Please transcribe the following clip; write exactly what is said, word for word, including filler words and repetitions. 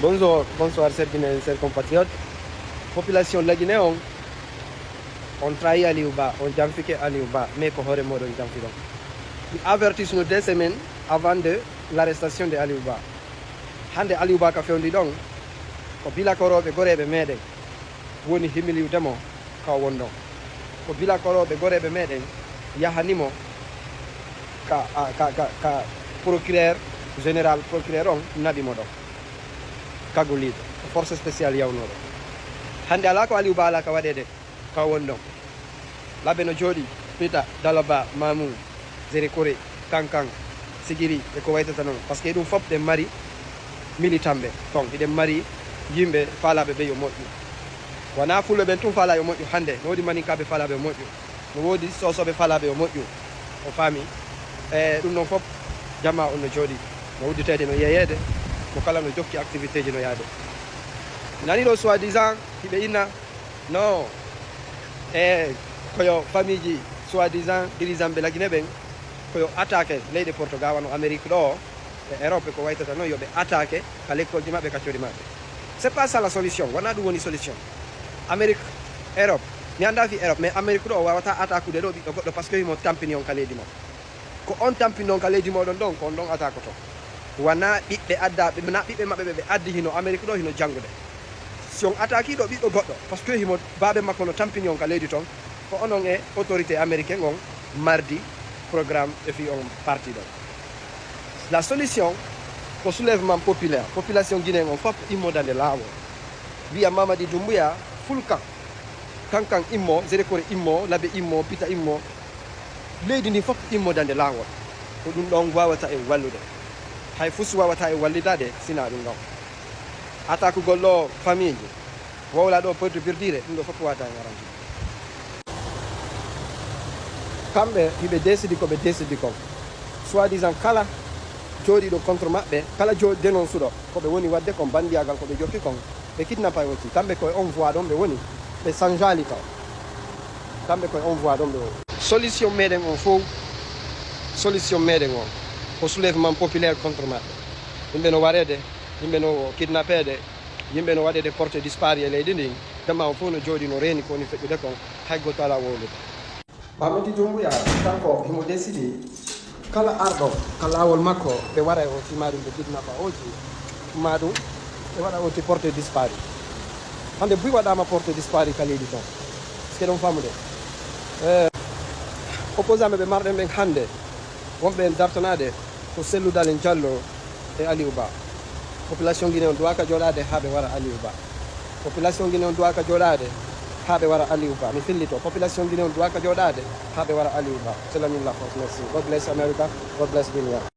Bonjour, bonsoir, chers Guinéens, chers compatriotes. Population la Guinée on, on trahi Aliou Ba, on janfike Aliou Ba, mais ko hoore moɗon janfiɗon. Mi avertis no deux semaines avant de l'arrestation de Aliou Ba. Hande Aliou Ba ka fewndi ɗon, ko bilakorooɓe goreeɓe meɗen woni humiliude mo ka o wonɗon. Ko bilakorooɓe goreeɓe meɗen yahani mo ka, a, ka, ka, ka procureur général, procureur on naɓi mo ɗon. Kaguliiɗo, ko force spéciale yawnooɗo. Hande alaa ko Aliou Ba alaa ka waɗeede ka o wonɗon. Labe no jooɗi, Pita, Dalaba, Mamu, Zere Kore, Kankan, Sigiri e ko waytata non. Parce que ɗum fof ɗen mari militant ɓe ton. Hiɗen mari yimɓe faalaɓe ɓe yo moƴƴu. Wona fulɓe ɓen tun faala yo moƴƴu hande. No woodi maninkaaɓe faalaɓe yo moƴƴu. No woodi soosooɓe faalaɓe yo moƴƴu. O faami. E ɗum non fof, jamaa on no jooɗi. No udditeede, no yeeyeede. Mo kala no jokki activité ji no yaade. Nani ɗo soi-disant hiɓe inna. No, e koyo famiiji soi-disant dirigeant ɓe la Guinée ɓen, koyo attaqué leyɗe Portugal, wano Amérique ɗo, e Europe ko waytata non, yo ɓe attaqué ka lekkolji maɓɓe, ka cori maɓɓe. C'est pas ça la solution, wona ɗum woni solution. Amérique, Europe, mi annda fi Europe, mais Amérique ɗo wawata attaquude ɗo ɓiɗɗo goɗɗo parce que himo tampini on ka leydi mon. Ko on tampini on ka leydi moɗon ɗon, ko on ɗon attaquoto. Wona ɓiɓɓe addaaɓe, na ɓiɓɓe maɓɓe ɓe ɓe addi hino Amérique ɗo hino janngude. Si on attaquii ɗo ɓiɗɗo goɗɗo, parce que himo baabe makko no tampini on ka leydi ton, ko onon e autorité américain on mardi programme e fii on parti ɗon. La solution ko soulèvement populaire, population guinéen on fof immo dande laawol. Wiya Mamadi Doumbouya, Fulkan, Kankan immo, Zere Kore immo, Labe immo, Pita immo, leydi ndi fof immo dande laawol. Ko ɗum ɗon wawata en wallude. Hay fus wawata en wallidaade sina ɗum ɗon. Atakugol ɗo famiiji, wowla ɗo Pointe Verdure, ɗum ɗo fof wawata en arantude. Kamɓe hiɓe desidi ko ɓe desidi kon. Soi-disant kala jooɗiiɗo contre maɓɓe, kala jo-, dénonsuɗo ko ɓe woni waɗde kon, banndiyagal ko ɓe jokki kon, ɓe kidnapay aussi. Kamɓe koye on voie ɗon ɓe woni, ɓe sanjaali taw. Kamɓe koye on voie ɗon ɓe woni. Solution meɗen on fof, solution meɗen on ko soulèvement populaire contre maɓɓe. Yimɓe no wareede, yimɓe no kidnapeede, yimɓe no waɗeede porté disparu e leydi ndin. Jamaa on fof no jooɗi no reeni ko woni feƴƴude kon, hay gooto alaa wowlude. Mamadi Doumbouya, kanko himo décidi kala arɗo ka laawol makko, ɓe wara e o tima ɗum, ɓe kidnapa oji, ma ɗum ɓe waɗa oti porté disparu. Hande buy waɗama porté disparu ka leydi ton. Est-ce que ɗon famude? Eh, opposant ɓe marɗen ɓen hande, wonɓe en dartanaade ko Cellou Dalein Diallo e Aliou Ba. Population Guinée on duwaaka jooɗaade haa ɓe wara Aliou Ba. Population Guinée on duwaaka jooɗaade haa ɓe wara Aliou Ba. Mi fillito. Population Guinée on duwaaka jooɗaade haa ɓe wara Aliou Ba. C'est la mille la force. Merci. God bless America. God bless Guinea.